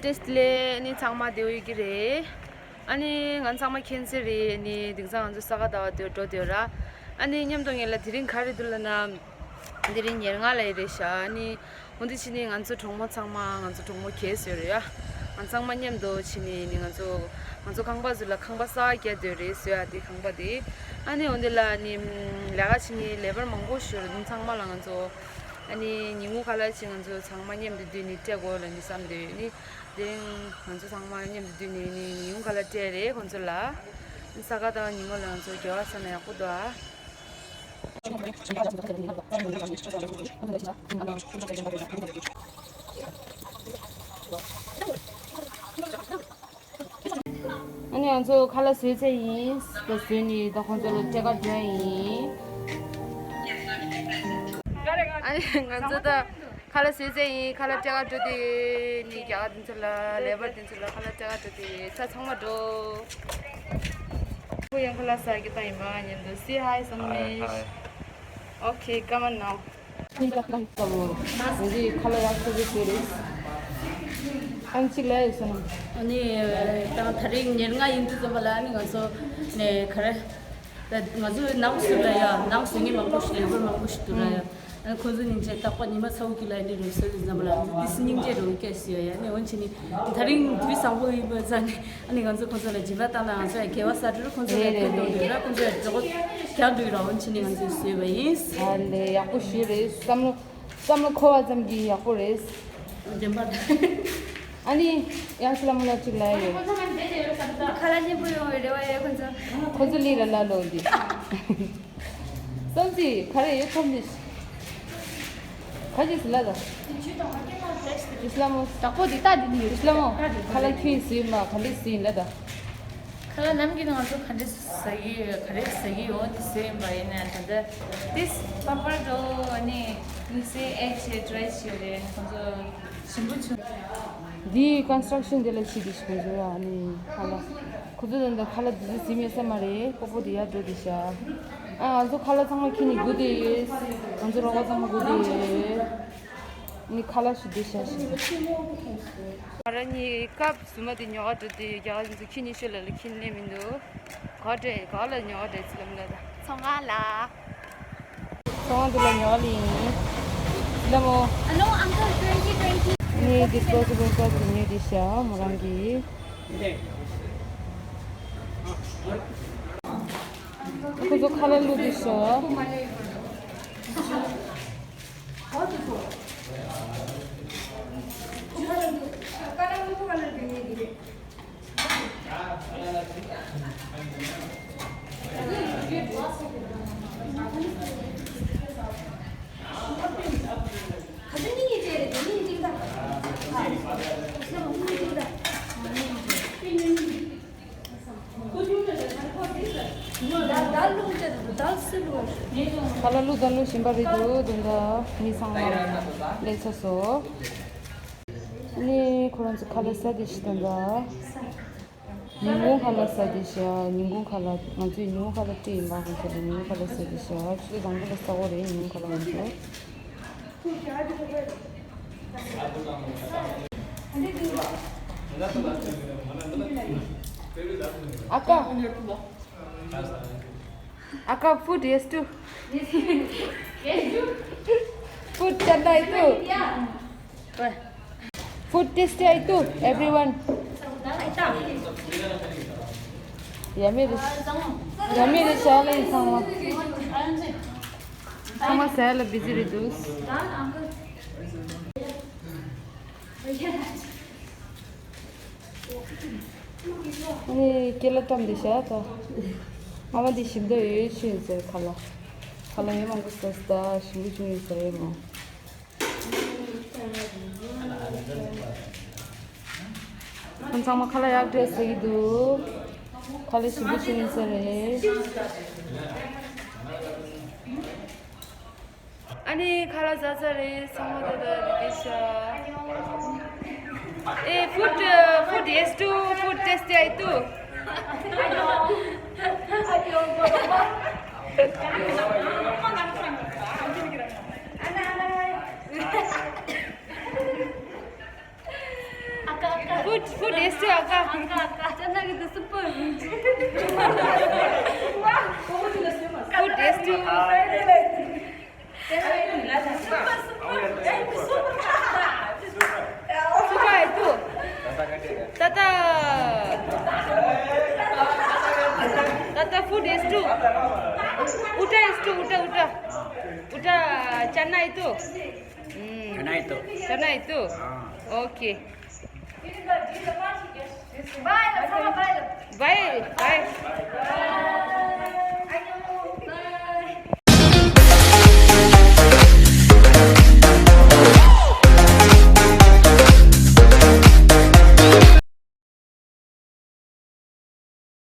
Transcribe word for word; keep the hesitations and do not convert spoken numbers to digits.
ཊེ་སི་ལས་ནི་ཚང་མ་བདེ་པོ་ཡོད་ཀྱི་རེད། ཨ་ནི་ང་ཚང་མ་མཁྱེན་གསལ་རེད། ཨ་ནི་དེང་སང་ང་ཚོ་ས་ག་ཟླ་བ་དེ་འགྲོ་དེ་ར། ཨ་ནི་མཉམ་དུ་ངེད་ལ་དེ་རིང་ག་རེ་འདུག་ལབ་ན། དེ་རིང་ཉེར་ལྔ་ལ་ཡི་རེད་ཤག་ཨ་ནི་འོ་འདི་ཕྱིན་ནི་ང་ཚོ་གྲོགས་མོ་ཚང་མ་ང་ཚོ་གྲོགས་མོ་གས་བཟོས་རེད་ཡ། ང་ཚང་མ་མཉམ་དུ་ཕྱིན་ནི་ནི་ང་ཚོ་ང་ཚོ་ཁང་པ་ཚོ་ལ་ཁང་པ་གསར་རྒྱག་དེ་རེད་བཟོས་ཡ། དེ་ཁང་པ་དེ་ཨ་ནི་འོ་འདི་ལ་ནི་ལས་ཀ་བྱེད་མཁན་ལེ་བར་མང་པོ་ཞིག་ཡོད་རེད། ཚང་མ་ལ་ང་ཚོ་ཨ་ནི་ཉིན་གུང་ཁ་ལག་ཅིག་ང་ཚོ་ཚང་མ་མཉམ་དུ་འདུས་ནི་སྤྲད་དགོས་ལབ་ནི་བསམ་དེ་ནི། དེ་རིང་ང་ཚོ་ཚང་མ་མཉམ་དུ་འདུས་ནས་ནི་ཉིན་གུང་ཁ་ལག་སྤྲད་རེད་ཁོང་ཚོ་ལ། ས་ག་ཟླ་བ་ཉིན་མོ་ལ་ང་ཚོ་དགེ་བ་བསགས་ན་ཡག་པོ་འདུག་ཨ། ཨ་ནི་ང་ཚོ་ཁ་ལག་བཟོས་ཚར་ཡིན། ད་བཟོས་ནི་ད་ཁོང་ཚོ་ལ་སྤྲད་ག་འགྲོ་ཡ་ཡིན། ཨ་ནི་ང་ཚོ་ད། ཁ་ལག་བཟས་ཚར་ཡིན། ཁ་ལག་སྤྲད་ག་འགྲོ་དུས་ནི་རྒྱ་གར་དེ་ཚོ་ལ་ལེ་བར་དེ་ཚོ་ལ་ཁ་ལག་སྤྲད་ག་འགྲོ་དུས་ད་ཚང་མ་འགྲོ། ཁོ་ཡང་ཁ་ལག་ཟ་གི་ད་ཡིན་པ་མཉམ་དུ། Say hi, Sanmesh. Hi, hi. Okay, come on now. འདི་ཁ་ལག་ཡག་ཤོས་ཀྱི་ཟས་རེད། ཨ་ནི་གཅིག་ལ་ཡོད་སོང་། ཨ་ནི་ད་ད་རེས་ཉེར་ལྔ་ཡིན་དུས་ཙམ་པ་ལ་ཨ་ནི་ང་ཚོ་ནས་ག་རེ། ད་ང་ཚོ་ནང་སུ་ལ་ཡ་ནང་སུ་ངའི་མང་པོ་ཞིག་ལེ་བར་མང་པོ་ཞིག་འདུག་ལ་ཡ། ཨ་ཁོ་ཚོ་སྙིང་རྗེ། རྟག་པར་ཉི་མ་ཚ་བོ་གི་ལ་ནི་རུ་སོ་དེ་འཛམ་ལ་དེ་སི་སྙིང་རྗེ་རུ་སྐད་སི་ཡ་ཡ་ནི་འོན་ཆི་ནི་ད་རིང་དུས་བཟང་པོ་ཡིན་པ་ཙང་ནི་ཨ་ནི་ང་ཚོ་ཁོ་ཚོ་ལ་སྦྱིན་པ་བཏང་ན་ང་ཚོ་ཡ་དགེ་བ་བསགས་འགྲོ། ཁོ་ཚོ་ལ་རེད་ཕན་ཐོགས་རེད་འདུག་ར། ཁོ་ཚོ་ཡ་འགྲོ་རྒྱག་འདུག་ར། འོན་ཆི་ནི་ང་ཚོས་བཟོས་པ་ཡིན། ཨ་ལེ་ཡག་པོ་ཞུ་རེད། བསམ་བློ་བསམ་བློ་འཁོར་བ་ཙམ་གྱིས་ཡག་པོ་རེད། བདེན་པ། ཨ་ནི་ཡང་སི་ལ་མོ་ལ་གཅིག་ལ་ཡོད། ཁ་ལག་སྙན་པོ་ཡོང་བའི་རེ་བ་ཡོད་ཁོ་ཚོ། ཁོ་ཚོ་ལི་ར་ལ་ལོ་འདི། སོམ་སི་ག་རེ་ཡོད་ཐོམ་འདི། ག་ཅི་སི་ལ་ད། ཨི་སི་ལ་མོ། དྲག་པོ་འདི་ལྟ་འདི་ནི་ཡོད། ཨི་སི་ལ་མོ། ག་རེ་ག་ལ་ཁྱོད་སི་མ་ག་འདི་སི་ལ་ད། ཁ་ལག་ནམ་རྒྱུན་ང་ཚོ་ག་འདྲ་ཟ་གི་ཡོད། ག་རེ་ཟ་གི་ཡོད་དེ་ཟོས་ཡིན་པ་ཡིན་ན་ད་ལྟ་ཏིས་པ་པར་འགྲོ་ཨ་ནི་དམིགས་བསལ་ཨེ་ཆེ་ཏྲའི་བྱས་རེད། ཁོང་ཚོ་ཞིམ་པོ་བྱུང་། འདི་ཀོན་སི་ཊྲག་ཤན་དེ་ལ་ཕྱིས་ཏེ་ཞིག་ཁོང་ཚོ་ཨ་ནི་ཁ་ལག་ཁོ་ཚོ་ད་ལྟ་ཁ་ལག་དེ་ཚོ་ཟིན་མེད་ས་མ་རེད། པོ་པོ་དེ་ཡར་འགྲོ་དེ་ཤ། ཨ་ང་ཚོ་ཁ་ལག་ཚང་མ་ཁྱེར་ནས་སྒུག་དེ་ཡོད། ང་ཚོ་རོགས་པ་ཚང་མ་སྒུག་དེ་ཡོད། ནི་ཁ་ལག་ཞུ་དེ་ཤ་ཞིག་ང་རང་གཉིས་སྐབས་སུ་མ་དེ་ཉོ་ག་འགྲོ་དུས་རྒྱ་གར་ཚོ་ཁྱི་ཉི་ཤུ་ལ་ལ་ཁྱི་ནས་མི་འདུག་ག་འདྲས་ག་ལ་ཉོ་ག་འདྲས་ཚིག་ལམ་ལ་ད། ཚོང་ཁང་ལ། ཚོང་ཁང་དེ་ལ་ཉོ་ག་ལ་ཡིན། ལ་མོ། Hello, uncle, twenty twenty. ནི་ཌིས་པོ་ཟི་བལ་ཀ་དེ་ཉོས་དེ་ཤ་མོ་རང་གིས། ཁོ་ཚོ་ཁ་ལག་བླུགས་དེ་ཤ། ཁ་ལག་བླུགས་དང་བླུགས་བཞིན་པ་རེད་འདུག་དེ་འདྲ་མི་ཚང་མ་སླེབས་ཚར་སོང་། ནི་ཁོ་རང་ཚོ་ཁ་ལག་ཟ་དེ་ཤི་དང་འདྲ། ཉིན་གུང་ཁ་ལག་ཟ་དེ་ཤ། ཉིན་གུང་ཁ་ལག་ང་ཚོས་ཉིན་གུང་ཁ་ལག་སྤྲད་ཡིན་པ། ཁོ་ཚོ་ལ་ཉིན་གུང་ཁ་ལག་ཟ་དེ་ཤ། ཆུ་ཚོད་དང་པོ་ལ་ཟ་དགོས་རེད། ཉིན་གུང་ཁ་ལག་ང་ཚོ། ཨ་ཀ། ཨ་ཀ། Food yes to. Food ཅན་ད་ཡིན་དུ། Food tasty ཡིན་དུ། Everyone. Yummy རེད། Yummy རེད། ཟ་ལ་ཡིན་ཚང་མ། ཚང་མ་ཟ་ལ་བི་ཟི་རེད་འདུག་ཨ་ནི་ཀེ་ལ་བཀྲམ་དེ་བཞག་ད། ཨ་མ་འདི་ཞིམ་ཏོ་ཡོད་ཤི་ཡིན་ཟེར། ཁ་ལག་ཁ་ལག་ཡོད་མང་པོ་ཟ་ཟ་ད་ཞིམ་པོ་བྱུང་ཡོད་ཟེར་ཡོད་མོ། ཁོང་ཚང་མ་ཁ་ལག་ཡག་འདྲ་ཟ་གི་འདུག་ཁ་ལག་ཞིམ་པོ་བྱུང་ཡོད་ཟེར་རེད། ཨ་ནི་ཁ་ལག་ཟ་ཚར་རེད། ཚང་མ་ད་ད་དེ་ཤ། ཨེ། Food, uh, food yes to, food tasty ཡིན་དུ། Akka, akka, akka. Chana itu super. Food is too. Super itu. Tata. Tata food is too. Uta is too, uta, uta. Uta chana itu. Hmm. Chana itu. Chana itu. Ah. Okay. Bye, bye.